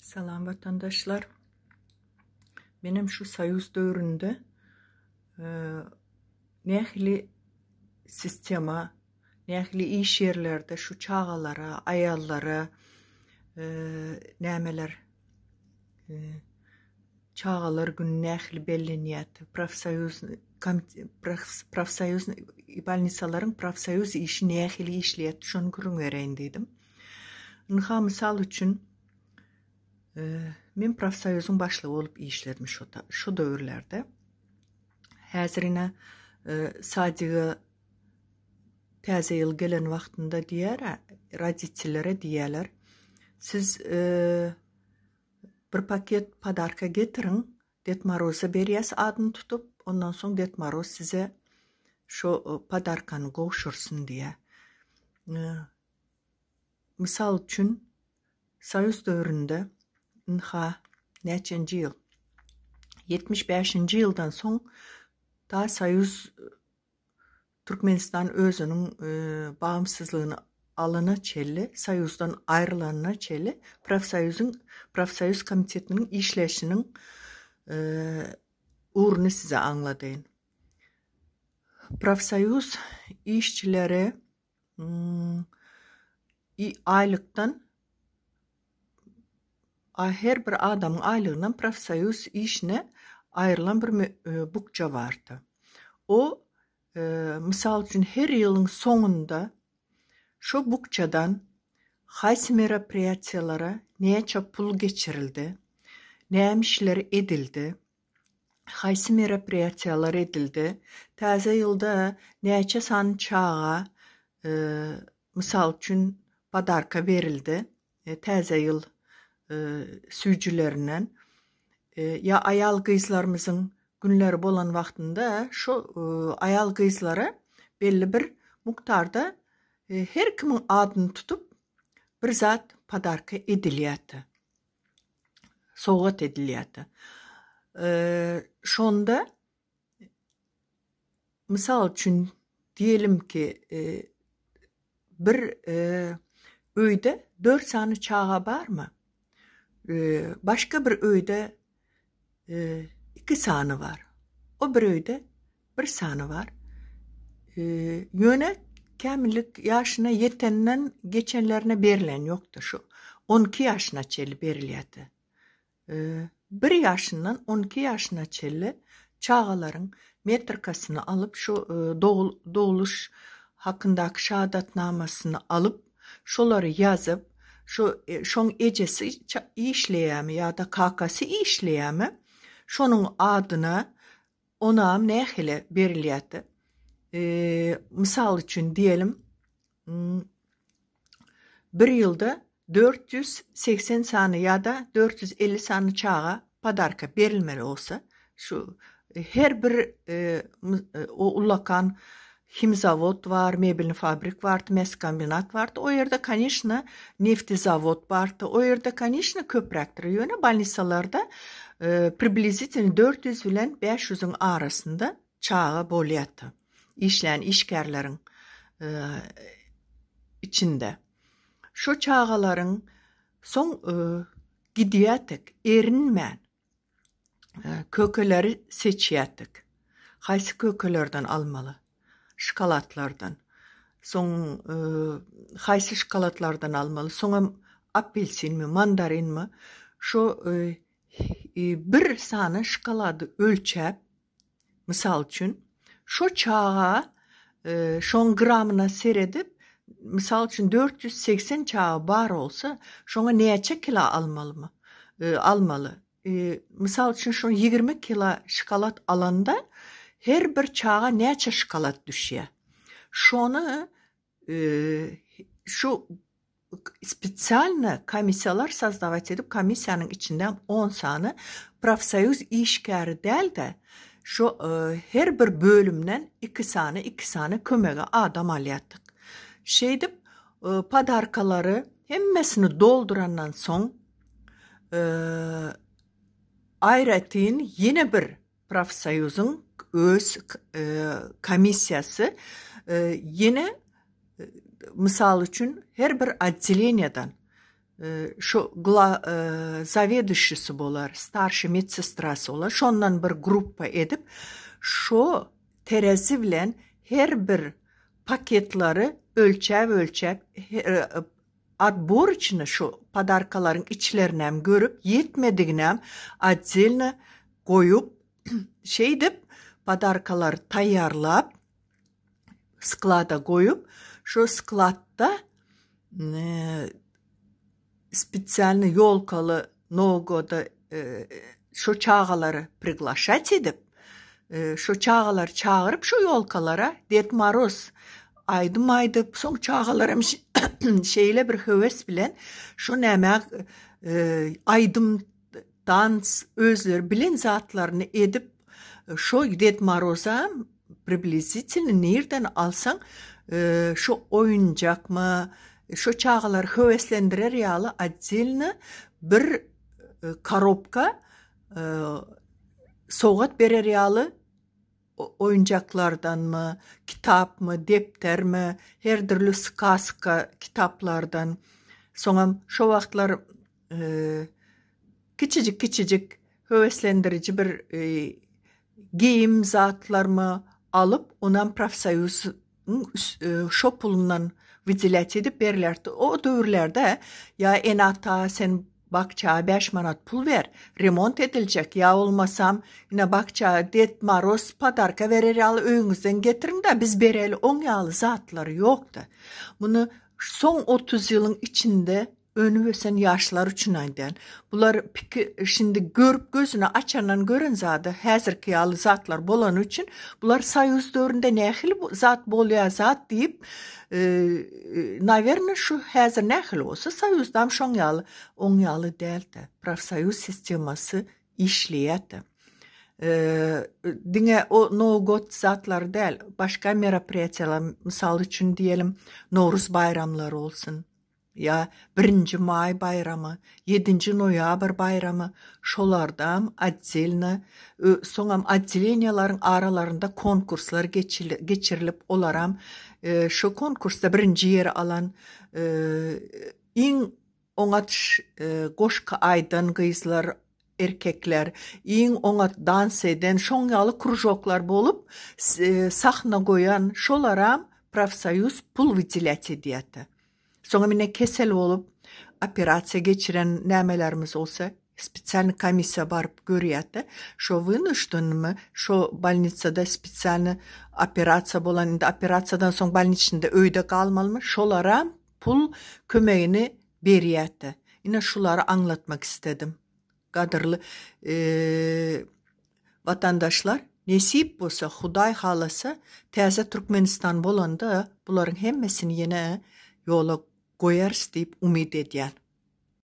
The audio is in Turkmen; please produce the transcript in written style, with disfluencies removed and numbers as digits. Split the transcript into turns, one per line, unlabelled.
Salam watandaşlar. Menem şu soýuz döwründe nähili sistema, nähili iş ýerlerde şu çagalara, aýallara nämeler çagalar güni nähili bellenýärdi, profsoýuz profsoýuz bolnisalaryň profsoýuz işi nähili işleýärdi, şony gürrüň bereýin diýdim. Ynha, mysal üçin, men profsoýuzyň başlygy bolup işledim şo şo döwürlerde. Häzir ine sadige täze ýyl gelen wagtynda diýer, roditellere diýýärler. Siz bir paket podarka getiriň, Ded Moroza berýäs adyny tutup, ondan soň Ded Moroz size şo podarkany gowşursyn diýýär. Mysal üçin, Soýuz döwründe, ynha, näçenji ýyl? 75-nji ýyldan soň ta Soýuz Türkmenistan özüniň bagymsyzlygyny alana çenli, Soýuzdan aýrylanyna çenli profsoýuzyň, profsoýuz komitetiniň işleýşiniň ugruny size aňladaýyn. Profsoýuz işçileri aýlykdan her bir adamyň aýlygyndan profsoýuz işine aýrylan bir bukja bardy. O, mysal üçin, her ýylyň soňunda şo bukjadan haýsy meropriýatiýalara näçe pul geçirildi, näme işler edildi, haýsy meropriýatiýalar edildi, täze ýylda näçe sany çaga, mysal üçin, podarka berildi, täze ýyl süýjülerinden, ýa aýal-gyzlarymyzyň günleri bolan wagtynda şo aýal-gyzlara belli bir mukdarda her kimiň adyny tutup bir zat podarka edilýärdi. Sowgat edilýärdi. Şonda mysal üçin diýelim ki, bir öýde dört sany çaga barmy? Başga bir öýde iki sany bar. O bir öýde bir sany bar. Ýöne kämillik ýaşyna ýetenden geçenlerine berlen ýokdy şu. 12 ýaşyna çenli berilýärdi. Bir ýaşyndan 12 ýaşyna çenli çagalaryň metrikasyny alyp, şu dogluş hakyndaky şahadatnamasyny alyp, şolary ýazyp, şu şoň ejesi işleýärmi ýa-da kakasy işleýärmi, şonuň adyna Onam nähili berilýärdi? Mysal üçin diýelim, bir ýylda 480 sany ýa-da 450 sany çaga podarka berilmeli bolsa, şu her bir o ullakan Himzawod bar, mebelny fabrik bardy, mäskombinat bardy. O ýerde, koneçno, neftezawod bardy. O ýerde, koneçno, köpräkdir. Ýöne bolnisalarda priblizitelno 400 bilen 500-iň arasynda çaga bolýardy. Işleýän işgärleriň içinde. Şo çagalaryň soň gidýärdik, erinmän. Kökeleri seçýärdik. Haýsy kökelerden almaly? Şokoladlardan. Soň haýsy şokoladlardan almaly? Soňam apelsinmi, mandarinmi? Şo bir sany şokolady ölçäp, Mysal üçin, şo çaga şoň gramyna seredip, mysal üçin, 480 çaga bar bolsa, şoňa näçe kilo almalymy? Almaly. Mysal üçin, şo 20 kilo şokolad alanda, her bir çaga näçe şokolad düşýär? Şony şu spesialno komissiýalar sozdawać edip, komissiýanyň içinde on sany profsoýuz işgäri däl-de, şu her bir bölümden iki sany, iki sany kömege adam alýardyk. Şeýdip, podarkalary hemmesini doldurandan soň, aýratyn ýene bir Profsoýuzyň öz komissiýasy ýene mysal üçin her bir otdeleniýadan. şu zaweduşisi bolar, starşiý medsestrasy bolar, şondan bir gruppa edip, şo terezi bilen her bir paketlary ölçäp-ölçäp, otboroçny şu podarkalaryň içlerinem görüp, ýetmediginem otdelno goýup, şeýdip podarkalary taýýarlap, sklada goýup, şo skladda spesialnyý ýolkaly nogoda şo çagalary priglaşat edip, şo çagalary çagyryp şo ýolkalara Ded Moroz aýdym aýdyp, soň çagalaram şeýle bir höwes bilen şo nämä aýdym, tans özleri bilen zatlaryny edip, şo Ded Moroza Priblizitelno nirden alsaň şu oýunjakmy şu çagalary höweslendirer ýaly otdelno bir korobka sowgat berer ýaly oýunjaklardanmy kitapmy depdermi her dürli skaska kitaplardan soňam şo wagtlar kiçijik kiçijik höweslendiriji bir geýim zatlarymy alyp, onam profsoýuzyň şo pulundan wydelýat edip berilerdi. O döwürlerde ýa ene-ata sen bakja bäş manat pul ber, remont ediljek, ýa bolmasam ine bakja Ded Moroz podarka berer ýaly öýüňizden getiriň-de biz bereli oň ýaly zatlar ýokdy. Muny soň 30 ýylyň içinde Önüp-ösen ýaşlar üçin aýdýan. Bular piki şindi görüp gözüni açandan gören zady häzirki ýaly zatlar bolany üçin bular soýuz döwründe nähili zat bolýa zat diýip nawerno şu häzir nähili bolsa soýuzdam şoň ýaly oň ýaly däldi. Profsoýuz sistemasy işleýärdi. Diňe o Nowy god zatlary däl başga meropriýatiýalar mysal üçin diýelim Nowruz baýramlary bolsun. Ýa Birinji maý baýramy, Ýedinji noýabr baýramy, şolardam otdelno, soňam otdeleniýalaryň aralarynda konkurslar geçirilip, olaram şo konkursda birinji ýeri alan iň oňat goşgy aýdan gyzlar, erkekler, iň oňat dans eden, şoň ýaly kružoklar bolup, sahna goýan, şolaram profsoýuz pul wydelýat edýärdi. Soňam ine kesel bolup, operasiýa geçiren nämelerimiz bolsa, spesialnyý komissiýa baryp görýärdi. Şo wynuždenmi, şo bolnisada spesialnyý operasiýa bolan, indi operasiýadan soň bolniçnyda öýde galmalymy, şolaram pul kömegini berýärdi. Ine şulary aňlatmak istedim. Gadyrly watandaşlar, nesip bolsa, Hudaý halasa, täze Türkmenistan bolanda bularyň hemmesini ýene ýola goýarys diýip umyt edýän.